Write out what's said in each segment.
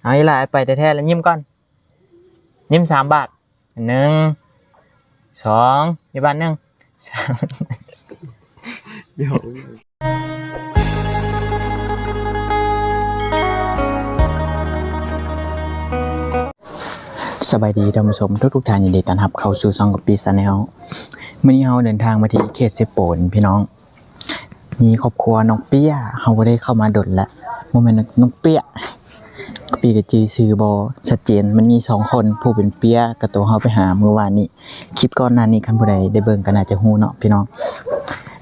ເອົາອີ່ຫຼ້າ ໄປແທ້ໆ ແລ້ວຍິ້ມກ່ອນ. ຍິ້ມສາມບາດ. ໜຶ່ງ ສອງ ອີກບາດໜຶ່ງ ສາມ. ສະບາຍດີທ່ານຜູ້ຊົມທຸກໆທ່ານ, ຍິນດີຕ້ອນຮັບເຂົ້າສູ່ຊ່ອງກະປິ Channel. ມື້ນີ້ເຮົາເດີນທາງມາທີ່ເຂດເຊໂປນພີ່ນ້ອງ. ມີຄອບຄົວນ້ອງເປ້ຍ ເຮົາບໍ່ໄດ້ເຂົ້າມາດົນແລ້ວ. ບໍ່ແມ່ນນ້ອງເປ້ຍ ກະປິກະຈື່ຊື່ບໍ່ຊັດເຈນ. ມັນມີສອງຄົນ ຜູ້ເປັນເປ້ຍກັບໂຕເຮົາໄປຫາມື້ວານນີ້. ຄລິບກ່ອນໜ້ານີ້ ຄັນຜູ້ໃດໄດ້ເບິ່ງກໍໜ້າຈະຮູ້ເນາະພີ່ນ້ອງ.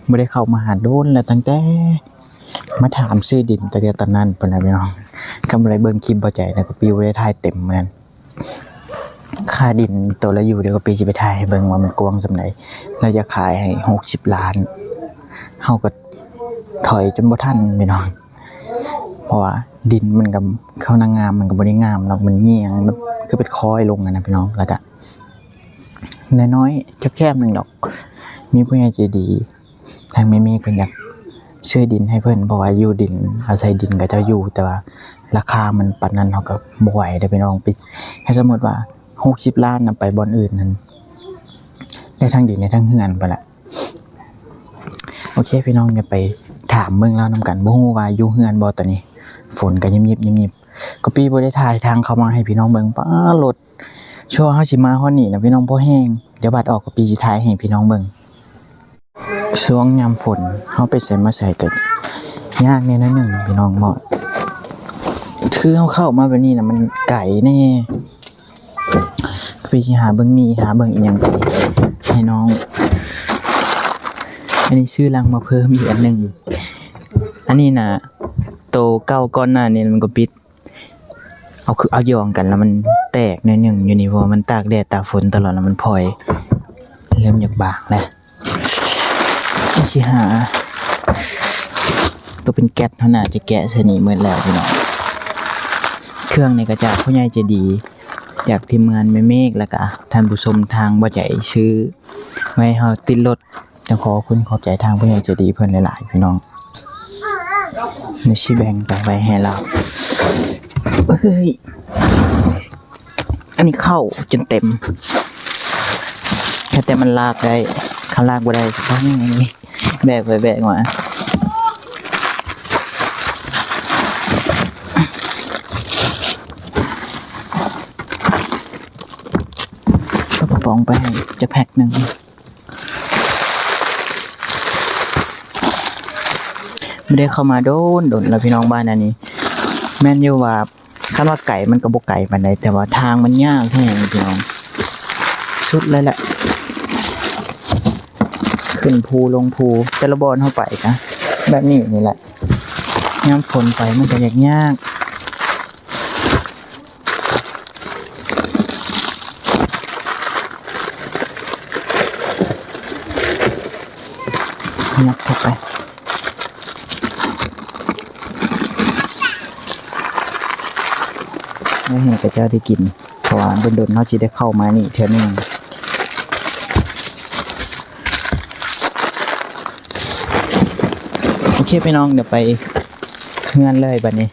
ບໍ່ໄດ້ເຂົ້າມາຫາດົນແລ້ວ ຕັ້ງແຕ່ມາຖາມຊື້ດິນ ຕັ້ງແຕ່ຕອນນັ້ນພຸ້ນນະພີ່ນ້ອງ. ຄັນຜູ້ໃດເບິ່ງຄລິບບໍ່ໃຈນະ ກະປິບໍ່ໄດ້ຖ່າຍເຕັມມື້ນັ້ນ. ຄ່າດິນໂຕລະຢູ່ ດຽວກະປິຊິໄປຖ່າຍໃຫ້ເບິ່ງວ່າມັນກວ້າງສ່ຳໃດ. ລາວຢາກຂາຍໃຫ້ຫົກສິບລ້ານ ເຮົາກໍຖອຍຈົນບໍ່ທັນພີ່ນ້ອງ. ເພາະວ່າດິນມັນກໍເຂົ້ານາງາມ ມັນກໍບໍ່ໄດ້ງາມດອກ, ມັນຍ່ຽງແບບຄືເປັນຄ້ອຍລົງຫັ້ນນະພີ່ນ້ອງ. ແລ້ວກະນ້ອຍໆ ແຄບໆ ໜຶ່ງດອກ. ມີຜູ້ໃຫຍ່ໃຈດີ ທາງແມ່ເມກເພິ່ນຢາກຊື້ດິນໃຫ້ເພິ່ນ ເພາະວ່າຢູ່ດິນ ອາໄສດິນເຂົາເຈົ້າຢູ່ ແຕ່ວ່າລາຄາມັນປານນັ້ນ ເຮົາກໍບໍ່ໄຫວເດ້ພີ່ນ້ອງ. ໄປ ຖ້າສົມມຸດວ່າຫົກສິບລ້ານນະ ໄປບ່ອນອື່ນນັ້ນ ໄດ້ທັງດິນໄດ້ທັງເຮືອນພຸ້ນລະ. ໂອເຄພີ່ນ້ອງ ດຽວໄປຖາມເບິ່ງລາວນຳກັນ. ບໍ່ຮູ້ວ່າຢູ່ເຮືອນບໍ່ຕອນນີ້ ຝົນກໍຍິບໆ ຍິບໆ. ກະປິບໍ່ໄດ້ຖ່າຍທາງເຂົ້າມາໃຫ້ພີ່ນ້ອງເບິ່ງ. ປ້າ ລົດ ຊົ່ວເຮົາຊິມາຮອດນີ້ນະພີ່ນ້ອງ ພໍແຮງ. ດຽວບາດອອກກະປິຊິຖ່າຍໃຫ້ພີ່ນ້ອງເບິ່ງ. ຊ່ວງຍາມຝົນ ເຮົາໄປໃສມາໃສກໍຍາກແດ່ໜ້ອຍໜຶ່ງພີ່ນ້ອງເນາະ. ຄືເຮົາເຂົ້າມາແບບນີ້ນະ ມັນໄກແດ່. ກະປິຊິຫາເບິ່ງໝີ່ ຫາເບິ່ງອີ່ຫຍັງໄປໃຫ້ນ້ອງ. ອັນນີ້ຊື້ລັງມາເພີ່ມອີກອັນໜຶ່ງ. ອັນນີ້ນະ ໂຕເກົ່າກ່ອນໜ້ານີ້ມັນກໍປິດ ເອົາ ຄືເອົາຢອງກັນແລ້ວມັນແຕກໜ້ອຍໜຶ່ງຢູ່ນີ້ ເພາະວ່າມັນຕາກແດດຕາກຝົນຕະຫຼອດ ແລ້ວມັນພອຍເລີ່ມຢາກບາງແລ້ວ. ຊິຫາໂຕເປັນແກັດ ເຮົາໜ້າຈະແກະໃສ່ນີ້ໝົດແລ້ວພີ່ນ້ອງ. ເຄື່ອງນີ້ກໍຈາກຜູ້ໃຫຍ່ໃຈດີ ຈາກທີມງານແມ່ເມກ ແລ້ວກະທ່ານຜູ້ຊົມທາງບໍ່ໃຈຊື້ໄວ້ໃຫ້ເຮົາຕິດລົດ. ຕ້ອງຂໍຂອບຄຸນຂອບໃຈທາງຜູ້ໃຫຍ່ໃຈດີເພິ່ນຫຼາຍໆ ພີ່ນ້ອງ. ນີ້ຊິແບ່ງໄປໄວ້ໃຫ້ລາວ. ເອີຍ ອັນນີ້ເຂົ້າຈົນເຕັມ ແຄ່ແຕ່ມັນລາກໄດ້ ຄັນລາກບໍ່ໄດ້ ແບກໄປແບກມາ. ເອົາກະປ໋ອງໄປໃຫ້ຈັກແພັກໜຶ່ງ. ບໍ່ໄດ້ເຂົ້າມາດົນໆ ແລ້ວພີ່ນ້ອງ. ບ້ານອັນນີ້ ແມ່ນຢູ່ວ່າ ຄັນວ່າໄກມັນກໍບໍ່ໄກປານໃດ ແຕ່ວ່າທາງມັນຍາກແຮງພີ່ນ້ອງ ສຸດເລີຍແຫຼະ ຂຶ້ນພູລົງພູ. ແຕ່ລະບ່ອນເຮົາໄປກະແບບນີ້ນີ້ແຫຼະ ຍາມຝົນໄປມັນກໍຍາກໆ. ຍັບເຂົ້າໄປ ແລ້ວໃຫ້ເຂົາເຈົ້າໄດ້ກິນ ເພາະວ່າດົນໆ ເຮົາຊິໄດ້ເຂົ້າມານີ້ເທື່ອໜຶ່ງ. ໂອເຄພີ່ນ້ອງ ດຽວໄປເຮືອນເລີຍບາດນີ້.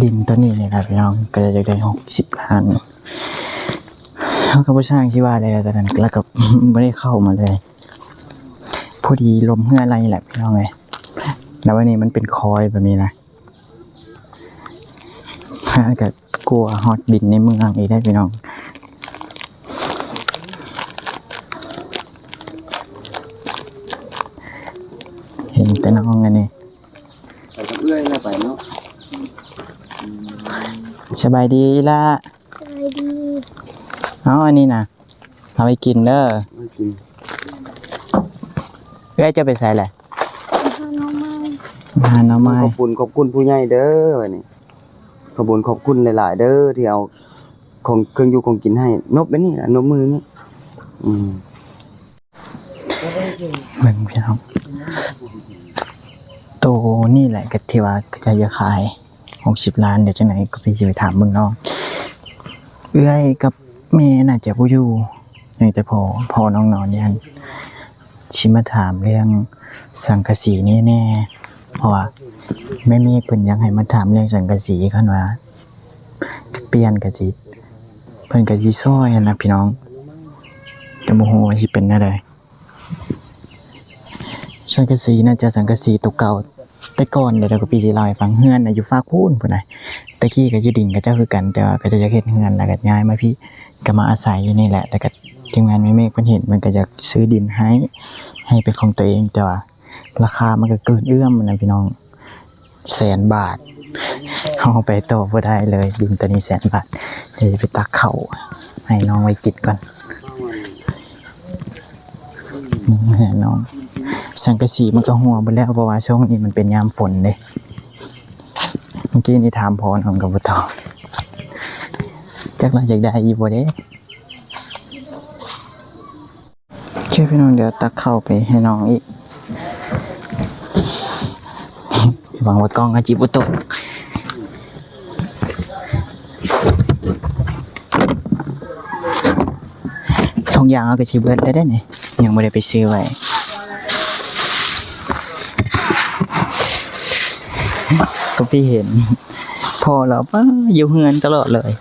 ດິນໂຕນີ້ນີ້ລະພີ່ນ້ອງ ກໍຢາກໄດ້ຫົກສິບລ້ານ ເຮົາກໍບໍ່ຊ່າງຊິວ່າໄດ້ແລ້ວຕອນນັ້ນ ແລ້ວກໍບໍ່ໄດ້ເຂົ້າມາເລີຍ. ພໍດີລົມເຮືອໄລ່ແຫຼະພີ່ນ້ອງເອີຍ ແລ້ວວັນນີ້ມັນເປັນຄອຍແບບນີ້ນະ ແລ້ວກໍກົວຮອດດິນໃນເມືອງອີກໄດ໋ພີ່ນ້ອງ. ເຫັນແຕ່ນ້ອງອັນນີ້ ໄປກັບເອື້ອຍແລ້ວໄປເນາະ. ສະບາຍດີອີ່ຫຼ້າ. ສະບາຍດີ. ເອົາ ອັນນີ້ນະ ເອົາໄວ້ກິນເດີ ໄວ້ກິນ. ເອື້ອຍຈະໄປໃສແຫຼະ? ໄປຫາໜໍ່ໄມ້ ຫາໜໍ່ໄມ້. ຂອບຄຸນ ຂອບຄຸນຜູ້ໃຫຍ່ເດີ ບັດນີ້ ຂອບຄຸນ ຂອບຄຸນຫຼາຍໆເດີ ທີ່ເອົາຂອງ ເຄື່ອງຢູ່ຂອງກິນໃຫ້. ນົບແບບນີ້ລະ ນົບມືນີ້. ອືມ. ເບິ່ງພີ່ນ້ອງ ໂຕນີ້ແຫຼະ ກໍທີ່ວ່າເຂົາເຈົ້າຢາກຂາຍຫົກສິບລ້ານ ດຽວຈັ່ງໃດກໍໄປ ຊິໄປຖາມເບິ່ງນ້ອງ. ເອື້ອຍກັບແມ່ໜ້າຈະບໍ່ຢູ່ ຍັງແຕ່ພໍ່ ພໍ່ນ້ອງນອນຢູ່ຫັ້ນ. ຊິມາຖາມເລື່ອງສັງກະສີນີ້ແດ່ ເພາະວ່າ ແມ່ເມກເພິ່ນຢາກໃຫ້ມາຖາມເລື່ອງສັງກະສີ ຄັນວ່າປ່ຽນກະຊິ ເພິ່ນກະຊິຊ່ອຍຫັ້ນນະພີ່ນ້ອງ ແຕ່ບໍ່ຮູ້ວ່າຊິເປັນແນວໃດ. ສັງກະສີໜ້າຈະສັງກະສີໂຕເກົ່າ ແຕ່ກ່ອນເດ້ ດຽວກະປີຊິເລົ່າໃຫ້ຟັງ ເຮືອນນະຢູ່ຟາກພຸ້ນພຸ້ນນະ ແຕ່ກີ້ກະຢູ່ດິນເຂົາເຈົ້າຄືກັນ ແຕ່ວ່າເຂົາເຈົ້າຢາກເຮັດເຮືອນ ແລ້ວກະຍ້າຍມາພີ້ ກະມາອາໄສຢູ່ນີ້ແຫຼະ ແລ້ວກະທີມງານແມ່ເມກເພິ່ນເຫັນ ເພິ່ນກະຢາກຊື້ດິນໃຫ້ ໃຫ້ເປັນຂອງຕົວເອງ ແຕ່ວ່າ ລາຄາມັນກະເກີນເອື້ອມນະພີ່ນ້ອງ ແສນບາດ ເຮົາໄປຕໍ່ບໍ່ໄດ້ເລີຍ ດິນໂຕນີ້ແສນບາດ. ດຽວຊິໄປຕັກເຂົ້າໃຫ້ນ້ອງໄວ້ກິນກ່ອນ ແມ່ນ້ອງ. ສັງກະສີມັນກະຮົ່ວເບິດແລ້ວ ເພາະວ່າຊ່ວງນີ້ມັນເປັນຍາມຝົນເດ້. ເມື່ອກີ້ນີ້ຖາມພໍ່ນ້ອງກະບໍ່ຕອບ ຈັກລາວຢາກໄດ້ອີກບໍ່ເດ້. ໂອເຄພີ່ນ້ອງ ດຽວຕັກເຂົ້າໄປໃຫ້ນ້ອງອີກ ຫວັງວ່າກ້ອງເຮົາຊິບໍ່ຕົກ. ທຸກຢ່າງເຮົາກະຊິເບິດແລ້ວເດ້ນີ້ ຍັງບໍ່ໄດ້ໄປຊື້ໄວ້ ກະໄປເຫັນພໍ່ລາວ ປ້າ ຢູ່ເຮືອນຕະຫຼອດເລີຍ.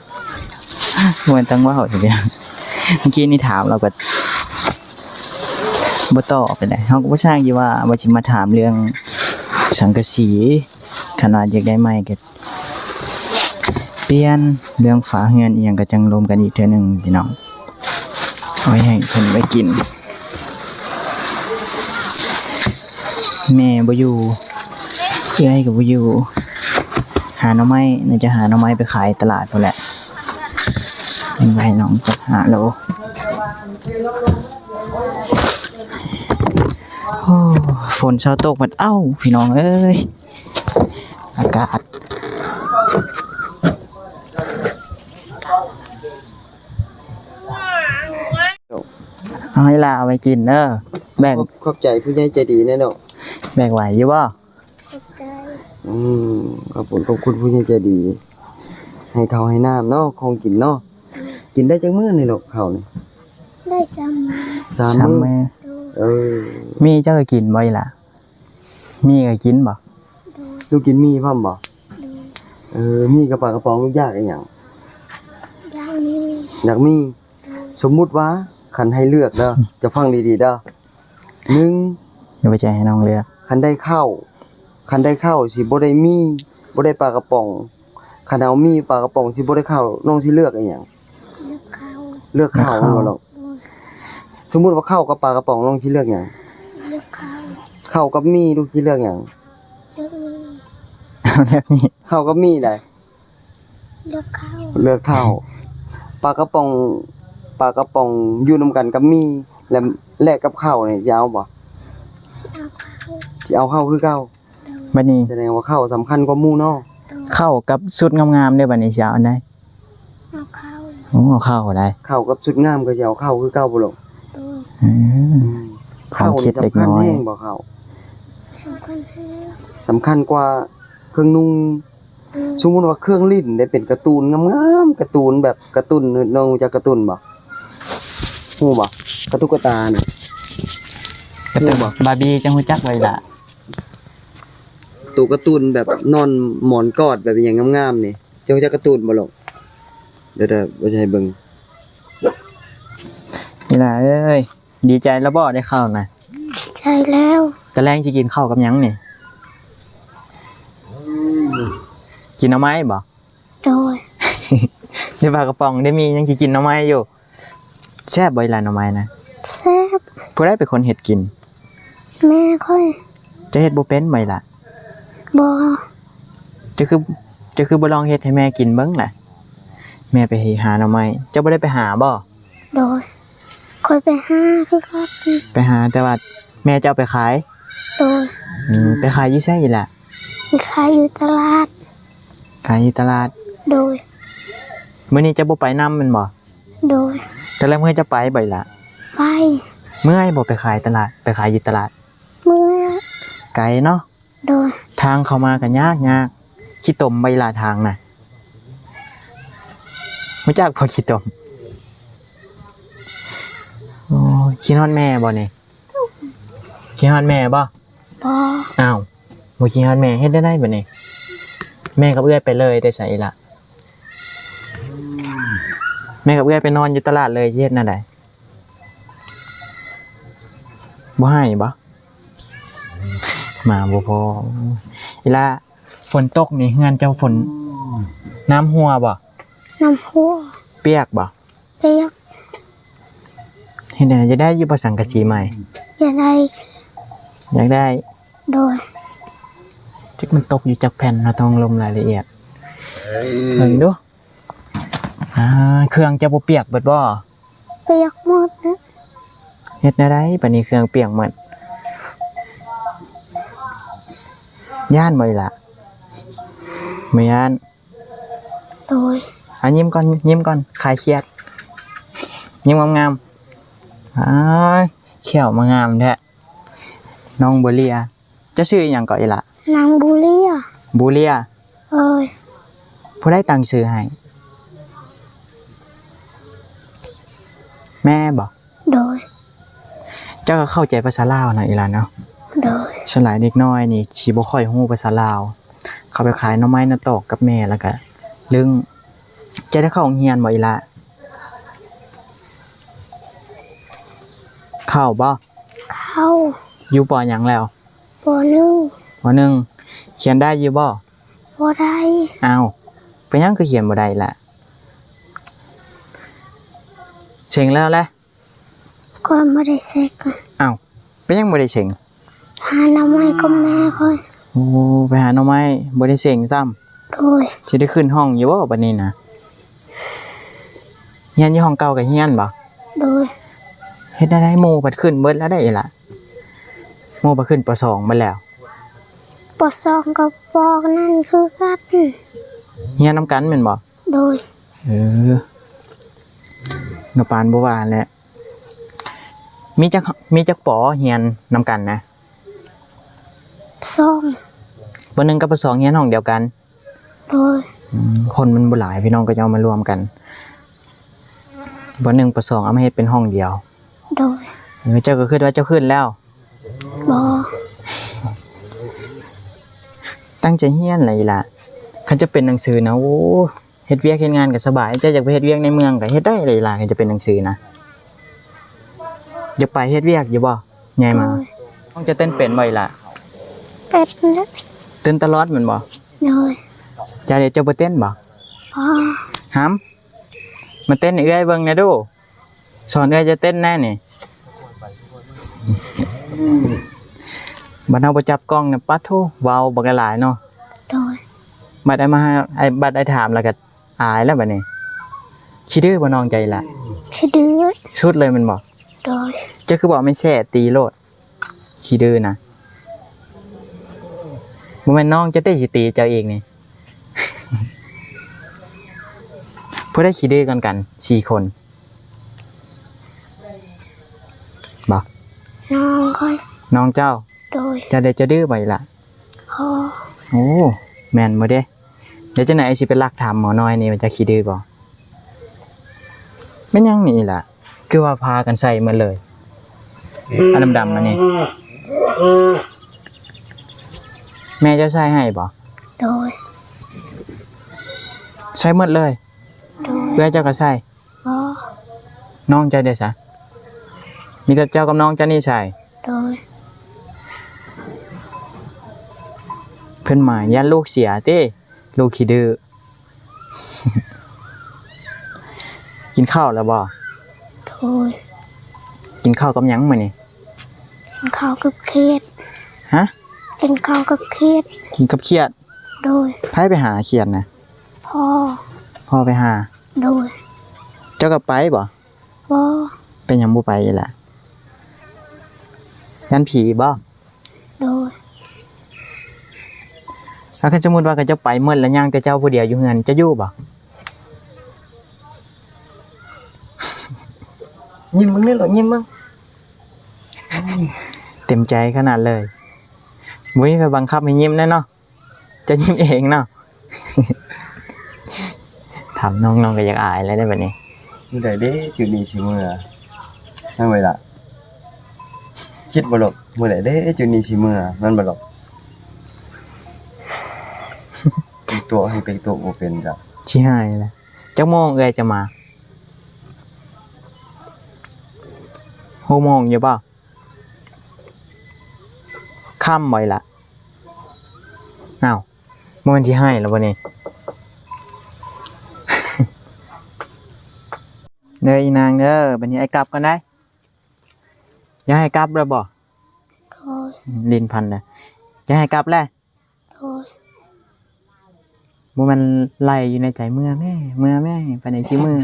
ບໍ່ແມ່ນຕ້ອງເວົ້າ ເມື່ອກີ້ນີ້ຖາມລາວກະບໍ່ຕອບປານໃດ ເຮົາກະບໍ່ຊ່າງຢູ່ວ່າ ວ່າຊິມາຖາມເລື່ອງສັງກະສີ ຄັນວ່າຢາກໄດ້ໃໝ່ກະປ່ຽນ ເລື່ອງຝາເຮືອນອີ່ຫຍັງກະຈັ່ງລົມກັນອີກເທື່ອໜຶ່ງພີ່ນ້ອງ. ເອົາໄວ້ໃຫ້ເພິ່ນໄວ້ກິນ ແມ່ບໍ່ຢູ່ ເອື້ອຍກະບໍ່ຢູ່ ຫາໜໍ່ໄມ້ ໜ້າຈະຫາໜໍ່ໄມ້ໄປຂາຍຕະຫຼາດພຸ້ນແຫຼະ ເອົາໄວ້ໃຫ້ນ້ອງຈັກຫ້າໂລ. ໂອ້ ຝົນເຊົາຕົກບັດ ເອົ້າ ພີ່ນ້ອງເອີຍ ອາກາດ. ເອົາໃຫ້ຫຼ້າເອົາໄວ້ກິນເດີ ແບ່ງ ຂອບ ຂອບໃຈຜູ້ໃຫຍ່ໃຈດີແນ່ເນາະ ແບ່ງໄຫວຢູ່ບໍ່? ຂອບໃຈ. ອືມ ຂອບຄຸນ ຂອບຄຸນຜູ້ໃຫຍ່ໃຈດີ ໃຫ້ເຂົ້າໃຫ້ນ້ຳເນາະ ຂອງກິນເນາະ. ກິນໄດ້ຈັກມື້ນີ້ລູກ ເຂົ້ານີ້? ໄດ້ສາມມື້. ສາມມື້ ສາມມື້. ໂດຍ. ເອີ ມີເຈົ້າກະກິນບໍ່ອີ່ຫຼ້າ? ມີກະກິນບໍ່? ໂດຍ. ລູກກິນໝີ່ພ້ອມບໍ່? ໂດຍ. ເອີ ໝີ່ກັບປາກະປ໋ອງ ລູກຢາກອີ່ຫຍັງ? ຢາກໝີ່. ຢາກໝີ່. ໂດຍ. ສົມມຸດວ່າ ຄັນໃຫ້ເລືອກເດີ ອືມ ເຈົ້າຟັງດີໆເດີ ໜຶ່ງ ຢ່າໄປໃຈໃຫ້ນ້ອງເລືອກ ຄັນໄດ້ເຂົ້າ ຄັນໄດ້ເຂົ້າຊິບໍ່ໄດ້ໝີ່ ບໍ່ໄດ້ປາກະປ໋ອງ ຄັນເອົາໝີ່ ປາກະປ໋ອງ ຊິບໍ່ໄດ້ເຂົ້າ ນ້ອງຊິເລືອກອີ່ຫຍັງ? ເລືອກເຂົ້າ. ເລືອກເຂົ້າ ເລືອກເຂົ້າ ແມ່ນບໍ່ລູກ? ໂດຍ. ສົມມຸດວ່າເຂົ້າກັບປາກະປ໋ອງ ນ້ອງຊິເລືອກຫຍັງ? ເລືອກເຂົ້າ. ເຂົ້າກັບໝີ່ ລູກຊິເລືອກຫຍັງ? ເລືອກໝີ່. ເລືອກໝີ່. ເຂົ້າກັບໝີ່ໃດ? ເລືອກເຂົ້າ. ເລືອກເຂົ້າ. ປາກະປ໋ອງ ປາກະປ໋ອງຢູ່ນຳກັນກັບໝີ່ ແລະ ແລກກັບເຂົ້ານີ້ ຊິເອົາບໍ່? ຊິເອົາເຂົ້າ. ຊິເອົາເຂົ້າຄືເກົ່າ. ໂດຍ. ບັດນີ້ ສະແດງວ່າເຂົ້າສຳຄັນກວ່າໝູ່ເນາະ. ໂດຍ. ເຂົ້າກັບຊຸດງາມໆເດ້ ບັດນີ້ຊິເອົາອັນໃດ? ເອົາເຂົ້າ. ໂອ້ ເອົາເຂົ້າໄດ໋. ເຂົ້າກັບຊຸດງາມ ກະຊິເອົາເຂົ້າຄືເກົ່າບໍ່ລູກ? ໂດຍ. ອືມ ຄວາມຄິດເດັກນ້ອຍ. ເຂົ້ານີ້ສຳຄັນແຮງບໍ່ເຂົ້າ? ສຳຄັນແຮງ. ສຳຄັນກວ່າເຄື່ອງນຸ່ງ. ອືມ. ສົມມຸດວ່າເຄື່ອງຫຼິ້ນໄດ້ເປັນກາຕູນງາມໆ ກາຕູນແບບກາຕູນ ນ້ອງຮູ້ຈັກກາຕູນບໍ່? ຮູ້ບໍ່? ກາຕຸກກະຕານະ. ກາຕູນ ຮູ້ບໍ່? ບາບີ ຈັ່ງຮູ້ຈັກບໍ່ອີ່ຫຼ້າ? ໂຕກາຕູນແບບນອນໝອນກອດແບບອີ່ຫຍັງງາມໆນີ້ ເຈົ້າຮູ້ຈັກກາຕູນບໍ່ລູກ? ດຽວໆ ວ່າຊິໃຫ້ເບິ່ງ. ອີ່ຫຼ້າເອີຍ ດີໃຈແລ້ວບໍ່ ໄດ້ເຂົ້ານະ? ໃຈແລ້ວ. ຕອນແລງຊິກິນເຂົ້າກັບຫຍັງນີ້? ກິນໜໍ່ໄມ້ບໍ່? ໂດຍ. ໄດ້ປາກະປ໋ອງ ໄດ້ໝີ່ ຍັງຊິກິນໜໍ່ໄມ້ຢູ່. ແຊບບໍ່ອີ່ຫຼ້າໜໍ່ໄມ້ນະ? ແຊບ. ຜູ້ໃດເປັນຄົນເຮັດກິນ? ແມ່ຂ້ອຍ. ເຈົ້າເຮັດບໍ່ເປັນບໍ່ອີ່ຫຼ້າ? ບໍ່. ເຈົ້າຄື ເຈົ້າຄືບໍ່ລອງເຮັດໃຫ້ແມ່ກິນເບິ່ງລະ? ແມ່ໄປຫາໜໍ່ໄມ້ ເຈົ້າບໍ່ໄດ້ໄປຫາບໍ່? ໂດຍ. ຂ້ອຍໄປຫາຄືກັນ. ໄປຫາ ແຕ່ວ່າແມ່ເຈົ້າໄປຂາຍ? ໂດຍ. ອືມ ໄປຂາຍຢູ່ໃສອີ່ຫຼ້າ? ໄປຂາຍຢູ່ຕະຫຼາດ. ຂາຍຢູ່ຕະຫຼາດ? ໂດຍ. ມື້ນີ້ເຈົ້າບໍ່ໄປນຳແມ່ນບໍ່? ໂດຍ. ຕອນແລງເມື່ອຍຈະໄປບໍ່ອີ່ຫຼ້າ? ໄປ. ເມື່ອຍບໍ່ໄປຂາຍຕະຫຼາດ ໄປຂາຍຢູ່ຕະຫຼາດ? ເມື່ອຍ. ໄກເນາະ? ໂດຍ. ທາງເຂົ້າມາກະຍາກ ຍາກ. ຂີ້ຕົມບໍ່ອີ່ຫຼ້າທາງນະ? ຮູ້ຈັກບໍ່ຂີ້ຕົມ? ໂອ້ຍ ຄິດຮອດແມ່ບໍ່ນີ້? ຄິດຮອດແມ່ບໍ່? ບໍ່. ອ້າວ. ບໍ່ຂີ້ຮອດແມ່ ເຮັດແນວໃດບາດນີ້? ແມ່ກັບເອື້ອຍໄປເລີຍແຕ່ໃສລະ? ແມ່ກັບເອື້ອຍໄປນອນຢູ່ຕະຫຼາດເລີຍ ຊິເຮັດແນວໃດ? ບໍ່ໃຫ້ບໍ? ມາບໍ່ພໍ. ອີ່ຫຼ້າ ຝົນຕົກນີ້ເຮືອນເຈົ້າຝົນ ນ້ຳຮົ່ວບໍ? ນ້ຳຮົ່ວ. ປຽກບໍ? ປຽກ. ເຮັດແນວໃດ ຢາກໄດ້ຢູ່ບໍ່ສັງກະສີໃໝ່? ຢາກໄດ້. ຢາກໄດ້. ໂດຍ. ຈັກມັນຕົກຢູ່ຈັກແຜ່ນ ເຮົາຕ້ອງລົມລາຍລະອຽດ ເບິ່ງດູ. ອ່າ ເຄື່ອງເຈົ້າບໍ່ປຽກເບິດບໍ? ປຽກໝົດ. ເຮັດແນວໃດບາດນີ້ ເຄື່ອງປຽກໝົດ? ຢ້ານບໍ່ອີ່ຫຼ້າ? ບໍ່ຢ້ານ. ໂດຍ. ອ່າ ຍິ້ມກ່ອນ ຍິ້ມກ່ອນ ຄາຍຄຽດ ຍິ້ມງາມໆ. ອ້າຍ ແຂ້ວມາງາມແທ້ ນ້ອງບົວເລຍ. ເຈົ້າຊື່ອີ່ຫຍັງເກາະອີ່ຫຼ້າ? ນາງບູເລຍ. ບູເລຍ. ໂດຍ. ຜູ້ໃດຕັ້ງຊື່ໃຫ້? ແມ່ບໍ? ໂດຍ. ເຈົ້າກໍເຂົ້າໃຈພາສາລາວເນາະອີ່ຫຼ້າເນາະ? ໂດຍ. ສ່ວນຫຼາຍເດັກນ້ອຍນີ້ຊິບໍ່ຄ່ອຍຮູ້ພາສາລາວ ເຂົາໄປຂາຍໜໍ່ໄມ້ໜ້າຕອກກັບແມ່ ແລ້ວກໍລຶ້ງ. ເຈົ້າໄດ້ເຂົ້າໂຮງຮຽນບໍ່ອີ່ຫຼ້າ? ເຂົ້າບໍ່? ເຂົ້າ. ຢູ່ ປໍ ຫຍັງແລ້ວ? ປໍໜຶ່ງ. ປໍໜຶ່ງ. ຂຽນໄດ້ຢູ່ບໍ່? ບໍ່ໄດ້. ອ້າວ ເປັນຫຍັງຄືຂຽນບໍ່ໄດ້ລະ? ເສັງແລ້ວແຫຼະ? ຂ້ອຍບໍ່ໄດ້ເສັງ. ອ້າວ ເປັນຫຍັງບໍ່ໄດ້ເສັງ? ຫາໜໍ່ໄມ້ກັບແມ່ຂ້ອຍ. ໂອ້ ໄປຫາໜໍ່ໄມ້ ບໍ່ໄດ້ເສັງຊ້ຳ. ໂດຍ. ຊິໄດ້ຂຶ້ນຫ້ອງຢູ່ບໍ່ບາດນີ້ນະ? ຮຽນຢູ່ຫ້ອງເກົ່າກໍຮຽນບໍ? ໂດຍ. ເຮັດແນວໃດ ໝູ່ພັດຂຶ້ນເບິດແລ້ວເດ້ອີ່ຫຼ້າ? ໝູ່ພັດຂຶ້ນ ປໍສອງ ເບິດແລ້ວ. ປໍສອງ ກໍປໍນັ້ນຄືກັນ. ຮຽນນຳກັນແມ່ນບໍ່? ໂດຍ. ເອີ ກໍປານບໍ່ວ່າແຫຼະ. ມີຈັກ ມີຈັກ ປໍ ຮຽນນຳກັນນະ? ສອງ. ປໍໜຶ່ງກັບປໍສອງຮຽນຫ້ອງດຽວກັນ? ໂດຍ. ອືມ ຄົນມັນບໍ່ຫຼາຍ ພີ່ນ້ອງກໍຈະເອົາມາລວມກັນ ປໍໜຶ່ງ ປໍສອງ ເອົາມາເຮັດເປັນຫ້ອງດຽວ. ໂດຍ. ເອີ ເຈົ້າກໍຄິດວ່າເຈົ້າຂຶ້ນແລ້ວ? ບໍ່. ຕັ້ງໃຈຮຽນແຫຼະອີ່ຫຼ້າ ຄັນຈະເປັນໜັງສືນະ ໂອ້ ເຮັດວຽກເຮັດງານກໍສະບາຍ ເຈົ້າຢາກໄປເຮັດວຽກໃນເມືອງກໍເຮັດໄດ້ເລີຍຫຼາຍ ຄັນຈະເປັນໜັງສືນະ. ຢາກໄປເຮັດວຽກຢູ່ບໍ່ ໃຫຍ່ມາ? ໂດຍ. ນ້ອງຈະເຕັ້ນເປັນບໍ່ອີ່ຫຼ້າ? ເປັນ. ເຕັ້ນຕະຫຼອດແມ່ນບໍ່? ໂດຍ. ຈາເດ ເຈົ້າບໍ່ເຕັ້ນບໍ່? ບໍ່. ຫຳ ມາເຕັ້ນໃຫ້ເອື້ອຍເບິ່ງແດ່ດູ. ສອນເອື້ອຍຈະເຕັ້ນແດ່ນີ້. ບັດເຮົາບໍ່ຈັບກ້ອງນະ ປາໂທ ເວົ້າບັກຫຼາຍເນາະ. ໂດຍ. ບັດອ້າຍມາ ອ້າຍ ບັດອ້າຍຖາມແລ້ວກໍອາຍແລ້ວບັດນີ້. ຂີ້ດື້ບໍ່ນ້ອງເຈົ້າອີ່ຫຼ້າ? ຂີ້ດື້. ສຸດເລີຍແມ່ນບໍ່? ໂດຍ. ເຈົ້າຄືບໍ່ເອົາໄມ້ແຊ້ຕີໂລດ? ຂີ້ດື້ນະ. ບໍ່ແມ່ນນ້ອງເຈົ້າຕິຊິຕີເຈົ້າອີກນີ້. ຜູ້ໃດຂີ້ດື້ກ່ອນກັນ ສີ່ຄົນ? ບໍ່. ນ້ອງຂ້ອຍ. ນ້ອງເຈົ້າ? ໂດຍ. ເຈົ້າເດ ເຈົ້າດື້ບໍ່ອີ່ຫຼ້າ? ບໍ່. ໂອ້ ແມ່ນບໍ່ເດ? ແລ້ວຈັ່ງໃດອ້າຍຊິໄປລັກຖາມໝໍນ້ອຍນີ້ວ່າເຈົ້າຂີ້ດື້ບໍ່? ແມ່ນຫຍັງນີ້ອີ່ຫຼ້າ? ຄືວ່າພາກັນໃສ່ໝົດເລີຍ ອັນດຳໆ ອັນນີ້ ແມ່ເຈົ້າໃສ່ໃຫ້ບໍ່? ໂດຍ. ໃສ່ໝົດເລີຍ? ໂດຍ. ເອື້ອຍເຈົ້າກໍໃສ່? ບໍ່. ນ້ອງເຈົ້າເດຊະ? ມີແຕ່ເຈົ້າກັບນ້ອງເຈົ້ານີ້ໃສ່? ໂດຍ. ເພິ່ນໝາຍຢ້ານລູກເສຍຕິ? ລູກຂີ້ດື້. ກິນເຂົ້າແລ້ວບໍ່? ໂດຍ. ກິນເຂົ້າກັບຫຍັງມື້ນີ້? ກິນເຂົ້າກັບຂຽດ. ຮະ? ກິນເຂົ້າກັບຂຽດ. ກິນກັບຂຽດ? ໂດຍ. ໃຜໄປຫາຂຽດນະ? ພໍ່. ພໍ່ໄປຫາ? ໂດຍ. ເຈົ້າກໍໄປບໍ່? ບໍ່. ເປັນຫຍັງບໍ່ໄປອີ່ຫຼະ? ຢ້ານຜີບໍ່? ໂດຍ. ແລ້ວຄັນສົມມຸດວ່າເຂົາເຈົ້າໄປໝົດແລ້ວຍັງແຕ່ເຈົ້າຜູ້ດຽວຢູ່ເຮືອນ ເຈົ້າຢູ່ບໍ່? ຍິ້ມເບິ່ງແດ່ລູກ ຍິ້ມເບິ່ງ. ເຕັມໃຈຂະໜາດເລີຍ. ບໍ່ມີໃຜບັງຄັບໃຫ້ຍິ້ມແນ່ເນາະ. ຈະຍິ້ມເອງເນາະ. ຖາມນ້ອງ ນ້ອງກໍຢາກອາຍແລ້ວເດ້ບັດນີ້. ມື້ໃດເດ້ຈຸດນີ້ຊິເມືອ ນາງໄວລະ? ຄິດບໍ່ລູກ ມື້ໃດເດ້ຈຸດນີ້ຊິເມືອ ແມ່ນບໍ່ລູກ? ຕົວະ ເຮັດເປັນຕົວະບໍ່ເປັນຈ້ະ. ຊິໃຫ້ແຫຼະ. ຈັກໂມງເອື້ອຍຈະມາ? ຫົກໂມງຢູ່ບໍ່? ຄ່ຳບໍ່ອີ່ຫຼ້າ? ອ້າວ ບໍ່ແມ່ນຊິໃຫ້ແລ້ວບໍ່ນີ້? ເດີອີນາງເດີ ບັດນີ້ອ້າຍກັບກ່ອນໄດ໋. ຢາກໃຫ້ກັບແລ້ວບໍ່? ໂດຍ. ຫຼິ້ນພັນນະ ຢາກໃຫ້ກັບແລ້ວ? ໂດຍ. ບໍ່ແມ່ນໄລ່ຢູ່ໃນໃຈ ເມືອແມ້ ເມືອແມ້ ປານໃດຊິເມືອ.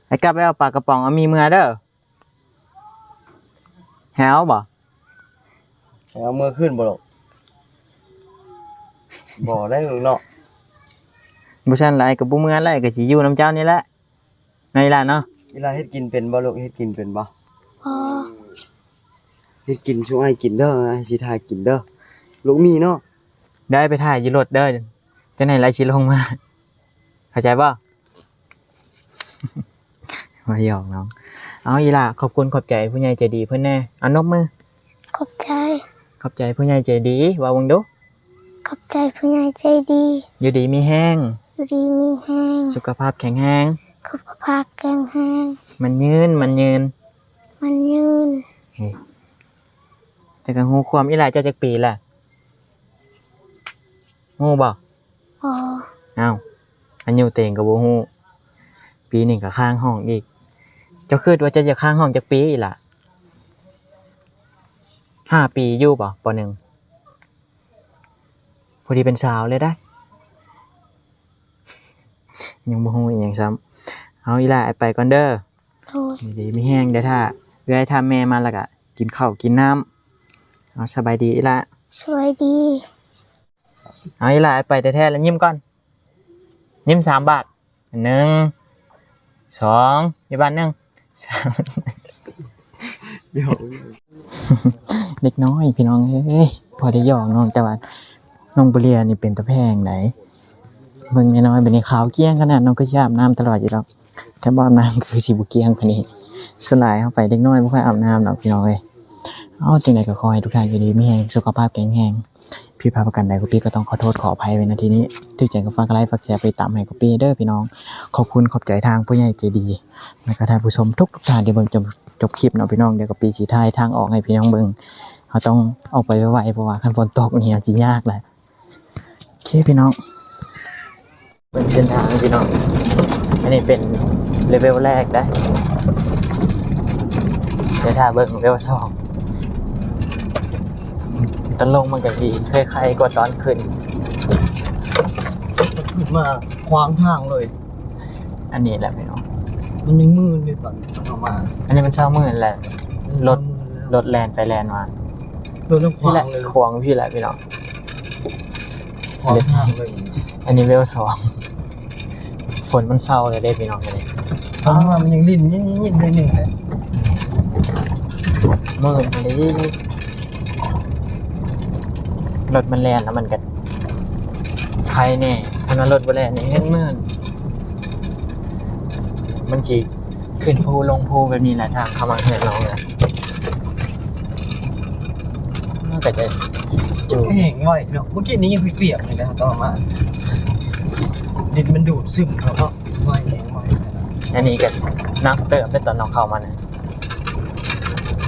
ໃຫ້ກັບໄປເອົາປາກະປ໋ອງ ເອົາມີເມືອເດີ. ໃຫ້ເອົາບໍ່? ໃຫ້ເອົາເມືອຄືນບໍ່ລູກ? ບໍ່ໄດ້ລູກເນາະ. ບໍ່ຊັ້ນລະອ້າຍກໍບໍ່ເມືອແລ້ວ ກໍຊິຢູ່ນຳເຈົ້ານີ້ແຫຼະ. ເນາະອີ່ຫຼ້າເນາະ. ອີ່ຫຼ້າເຮັດກິນເປັນບໍ່ລູກ? ເຮັດກິນເປັນບໍ່? ບໍ່. ເຮັດກິນສູ່ອ້າຍກິນເດີ ອ້າຍຊິຖ້າກິນເດີ ລູກໝີເນາະ. ໄດ້ ໄປຖ້າຢູ່ລົດເດີ ຈັ່ງໃດລະຊິລົງມາ ເຂົ້າໃຈບໍ່? ມາຫຍອກນ້ອງ. ເອົາ ອີ່ຫຼ້າ ຂອບຄຸນຂອບໃຈຜູ້ໃຫຍ່ໃຈດີເພິ່ນແດ່ ເອົາ ນົບມື. ຂອບໃຈ. ຂອບໃຈຜູ້ໃຫຍ່ໃຈດີ ເວົ້າເບິ່ງດູ. ຂອບໃຈຜູ້ໃຫຍ່ໃຈດີ. ຢູ່ດີມີແຮງ. ຢູ່ດີມີແຮງ. ສຸຂະພາບແຂງແຮງ. ສຸຂະພາບແຂງແຮງ. ໝັ້ນຍືນ ໝັ້ນຍືນ. ໝັ້ນຍືນ. ເອີ ເຈົ້າກໍຮູ້ຄວາມ. ອີ່ຫຼ້າເຈົ້າຈັກປີລະ? ຮູ້ບໍ່? ອໍ ອ້າວ ອາຍຸຕົວເອງກໍບໍ່ຮູ້ ປີນີ້ກໍຄ້າງຫ້ອງອີກ. ເຈົ້າຄິດວ່າເຈົ້າຈະຄ້າງຫ້ອງຈັກປີອີ່ຫຼ້າ? ຫ້າປີຢູ່ບໍ່ ປໍໜຶ່ງ? ພໍດີເປັນສາວເລີຍໄດ໋. ຍັງບໍ່ຮູ້ອີ່ຫຍັງຊ້ຳ. ເອົາ ອີ່ຫຼ້າ ອ້າຍໄປກ່ອນເດີ. ໂດຍ. ຢູ່ດີມີແຮງເດີ ຖ້າເອື້ອຍຖ້າແມ່ມາແລ້ວກໍກິນເຂົ້າກິນນ້ຳ. ເອົາ ສະບາຍດີອີ່ຫຼ້າ. ສະບາຍດີ. ເອົາ ອີ່ຫຼ້າ ໄປແທ້ໆ ແລ້ວຍິ້ມກ່ອນ ຍິ້ມສາມບາດ. ໜຶ່ງ ສອງ ອີກບາດໜຶ່ງ ສາມ. ເດັກນ້ອຍພີ່ນ້ອງເອີຍ ພໍໄດ້ຫຍອກນ້ອງ ແຕ່ວ່ານ້ອງບຸເລຍນີ້ເປັນຕາແພງໃດ໋. ເບິ່ງນ້ອຍໆ ບັດນີ້ຂາວກ້ຽງຂະໜາດ ນ້ອງກໍຊິອາບນ້ຳຕະຫຼອດຢູ່ດອກ. ຖ້າບໍ່ອາບນ້ຳຄືຊິບໍ່ກ້ຽງປານນີ້. ສ່ວນຫຼາຍເຮົາໄປເດັກນ້ອຍບໍ່ຄ່ອຍອາບນ້ຳດອກພີ່ນ້ອງເອີຍ. ເອົາ ຈັ່ງໃດກໍຂໍໃຫ້ທຸກທ່ານຢູ່ດີມີແຮງ ສຸຂະພາບແຂງແຮງ. ຜິດພາດປະການໃດ ກໍປີກໍຕ້ອງຂໍໂທດຂໍອະໄພໄວ້ ນະ ທີ່ນີ້. ຖືກໃຈກໍຝາກໄລ ຝາກແຊ ຝາກຕິດຕາມໃຫ້ກໍປີເດີພີ່ນ້ອງ. ຂອບຄຸນຂອບໃຈທາງຜູ້ໃຫຍ່ໃຈດີ ແລະກໍທ່ານຜູ້ຊົມທຸກໆທ່ານທີ່ເບິ່ງຈົນຈົບຄລິບເນາະພີ່ນ້ອງ. ດຽວກໍປີຊິຖ່າຍທາງອອກໃຫ້ພີ່ນ້ອງເບິ່ງ. ເຮົາຕ້ອງອອກໄປໄວໆ ເພາະວ່າຄັນຝົນຕົກນີ້ຊິຍາກແຫຼະ. ໂອເຄພີ່ນ້ອງ ເບິ່ງເສັ້ນທາງພີ່ນ້ອງ. ອັນນີ້ເປັນເລເວວແລກໄດ໋ ດຽວຖ້າເບິ່ງເວວສອງ. ຕອນລົງມັນກໍຊິໄຄໆກວ່າຕອນຂຶ້ນ ຂຶ້ນມາຂວາງທາງເລີຍ. ອັນນີ້ແຫຼະພີ່ນ້ອງ ມັນຍັງມື່ນຢູ່ຕອນເຮົາມາ. ອັນນີ້ມັນເຊົ້າມື້ແຫຼະ ລົດ ລົດແລ່ນໄປແລ່ນມາ. ລົດຂວາງເລີຍ ຂວາງພີ້ແຫຼະພີ່ນ້ອງ ຂວາງທາງເລີຍ. ອັນນີ້ເວວສອງ ຝົນມັນເຊົາແລ້ວເດ້ພີ່ນ້ອງເອີຍ. ເຮົາມາມັນຍັງຫຼິ້ນຍິ້ນໆໜ້ອຍໜຶ່ງເດ້. ມື່ນອີ່ຫຼີ ລົດມັນແລ່ນແລ້ວມັນກໍໄຄແດ່ ຄັນວ່າລົດບໍ່ແລ່ນນີ້ແຮ່ງມື່ນ. ມັນຊິຂຶ້ນພູລົງພູແບບນີ້ແຫຼະ ທາງເຂົ້າມາເຮືອນນ້ອງນະ. ມັນກໍຈະຈູດ ແຫ້ງໄວເນາະ. ເມື່ອກີ້ນີ້ຍັງປຽກໆຢູ່ເດ້ ຕອນມາ ດິນມັນດູດຊຶມເຂົ້າເນາະ ໄວ ແຫ້ງໄວ. ອັນນີ້ກໍໜັກເຕີບເດ້ ຕອນເຮົາເຂົ້າມານະ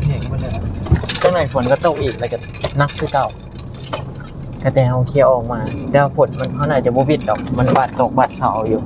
ແຫ້ງໝົດແລ້ວ. ຈັກໜ່ອຍຝົນກໍຕົກອີກ ແລ້ວກໍໜັກຄືເກົ່າ. ກໍແຕ່ເຮົາເຂົ້າອອກມາ ແຕ່ວ່າຝົນມັນ ເຮົາໜ້າຈະບໍ່ຫວິດດອກ ມັນບາດຕົກບາດເສົາເອົາຢູ່.